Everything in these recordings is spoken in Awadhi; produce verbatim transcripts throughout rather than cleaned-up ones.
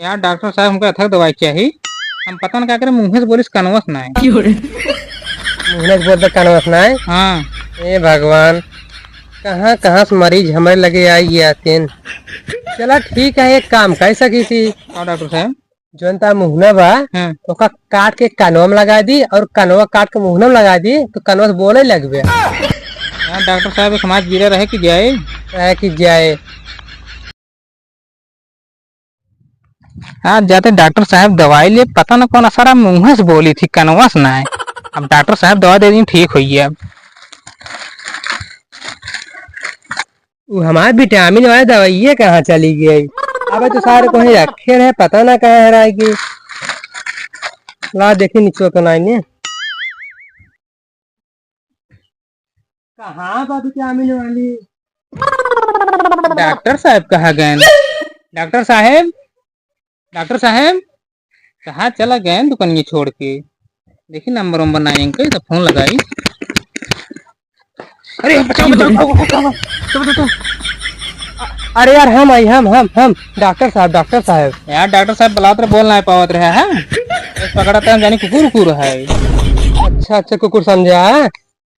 यार डॉक्टर साहब, हमका अथक दवाई चाही। हम पता न का करे, मुँहे से बोलिस कनवस नाय। मुँहे से बोलते कनवस नाय? हाँ। ए भगवान, कहाँ कहाँ से मरीज हमरे लगे आई गया तेन। चला ठीक है, एक काम कर सकी थी। का डॉक्टर साहब? जौन ता मुँहना बा, हाँ। ओका काट के कनवा में लगा दी और कनवा काट के मुँहना में लगा दी, तो कनवा से बोले लगबे। यार डॉक्टर साहब, एक समाज गिरा रहे कि जाए। रहे कि जाए। आज जाते डॉक्टर साहब दवाई ले, पता न कौन असर, मुँहे से बोली थी, कनवा से नाय। अब डॉक्टर साहब दवा दे दी, ठीक होइए अब। उ हमार विटामिन वाली दवाइये कहाँ चली गई? अबे तो सारे कोई रखे रहे, पता ना कहाँ हेराई गई। ला देखी निचवा तो नाई ने। कहाँ बा विटामिन वाली? डॉक्टर साहब कहाँ गए? डॉक्टर साहब, डॉक्टर साहब, कहाँ चला गए दुकानिया छोड़ के? देखी नंबर वंबर ना इनके, तो फोन लगाई। अरे बचाओ, बचाओ, बचाओ, बचाओ, बचाओ, बचाओ। अरे यार, हम आई, हम, हम, हम, डॉक्टर साहब, डॉक्टर साहब। यार डॉक्टर साहब बुलावत रहे, बोल ना पावत रहे, हैं? बस पकड़ा था, हम जानी कुकुर, कुकुर है। अच्छा, अच्छा, कुकुर समझा, हैं?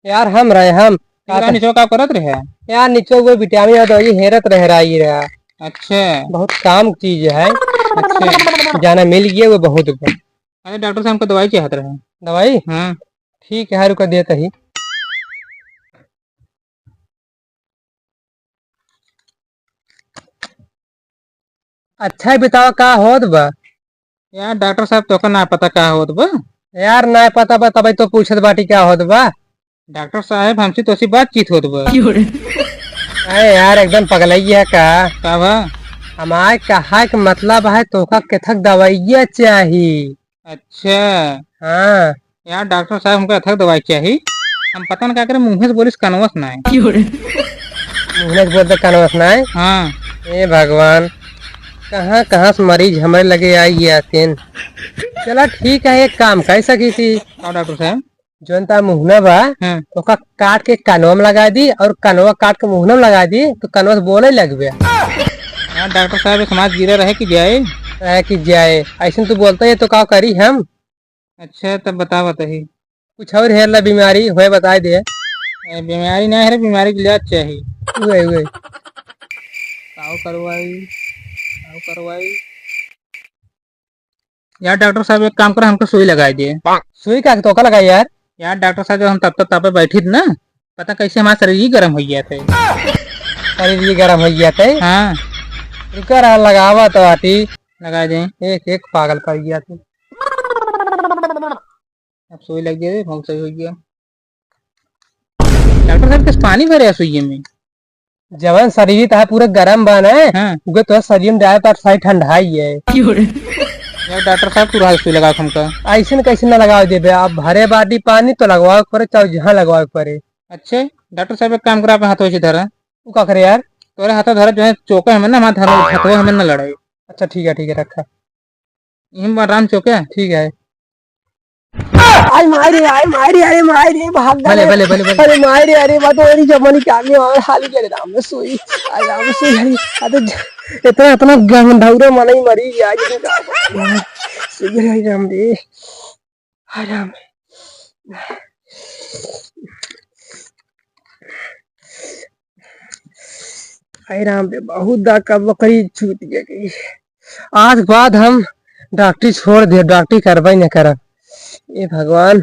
यार हम रहे, हम। का निचो का करत रहे? यार निचो वो विटामिन और दवाई हेरत रह रही रहा। अच्छा। बहुत काम की चीज है। अच्छा। जाना मिल गया वो बहुत बा। अरे डॉक्टर साहब, हमको दवाई चाहत रहे। दवाई? हाँ। ठीक है, रुका देता ही। अच्छा ही बतावा का होत बा? यार डॉक्टर साहब, तोका ना पता का होत बा? यार ना पता बा, तबे तो पूछत बाटी का होत बा। डॉक्टर साहब, हमसे तोसी बातचीत होत बा। अरे यार, एकदम पगलैया का। का बा? हमार कहा के मतलब है, तोका केथक दवाइया चाही। अच्छा। हाँ। यार डॉक्टर साहब, हमका अथक दवाई चाही। हम पता न का करे, मुँहे से बोलिस कनवस नाय। मुँहे से बोलते कनवस नाय? हाँ। ए भगवान, कहाँ कहाँ से मरीज हमरे लगे आई गया तेन। चला ठीक है, एक काम कर सकी थी। का डॉक्टर साहब? जौन ता मुँहना बा, हाँ। ओका काट के कनवा में लगा दी और कनवा काट के मुँहना में लगा दी, तो कनवा से बोले लगबे। हाँ डॉक्टर साहब, एक समाज गिरा रहे कि जाए। रहे कि जाए, ऐसे तू बोलता है तो का करी हम? अच्छा, तब बता, बताही। कुछ और हेर ला बीमारी होए बताए दे। ए, बीमारी ना है रे, बीमारी के इलाज चाही। उहे, उहे। काव करवाई, काव करवाई। यार डॉक्टर साहब, एक काम कर, हमको सुई लगाई दे। सुई का, तो का लगाई यार? यार डॉक्टर साहब, जब हम तब तक तापे बैठी थी ना, पता कैसे हमारा शरीर ही गर्म हो गया थे। शरीर ही गर्म हो गया थे? हाँ। रुका रहा, लगावा तो आती। लगा दे। एक, एक पागल कर गया थे। अब सुई लग गया, बहुत सही हो गया। डॉक्टर साहब, किस पानी भरे है सुइये में? जवन शरीर तहा पूरा गरम बा ना, हाँ। उगे तो शरीर में डाले तो सारी ठंडाई है। क्यों रे? यार डॉक्टर साहब, तू रहा सुई लगा हमका। ऐसे न कैसे ना लगावे देबे, अब भरे बाटी पानी तो लगवावे के पड़े, चाहे जहाँ लगवावे के पड़े। अच्छे, डॉक्टर साहब, एक काम करा, आप हाथों से धरा। तू का करे यार? तोरे हाथों धरा, जो है चोका हमें ना, हमारा धरा, हाथों हमें ना लड़ाई। अच्छा, ठीक है, ठीक है, रखा। इम बा राम चौके? ठीक है। आई माय रे, आई माय रे, अरे माय रे, भाग भले, गए। भले, भले, भले। अरे माय रे, अरे बात मेरी जमनी के आगे और हाली के राम में सोई। आई राम में सोई, अरे, अरे ज-, इतना, इतना गंधौरे मनई मरी गया, ये तो का बात है? सोई रे, आई राम रे। आई राम। आई राम रे, बहुत दा का बकरी छूट गई। आज के बाद हम डॉक्टरी छोड़ दे, डॉक्टरी करबे न करब। ए भगवान,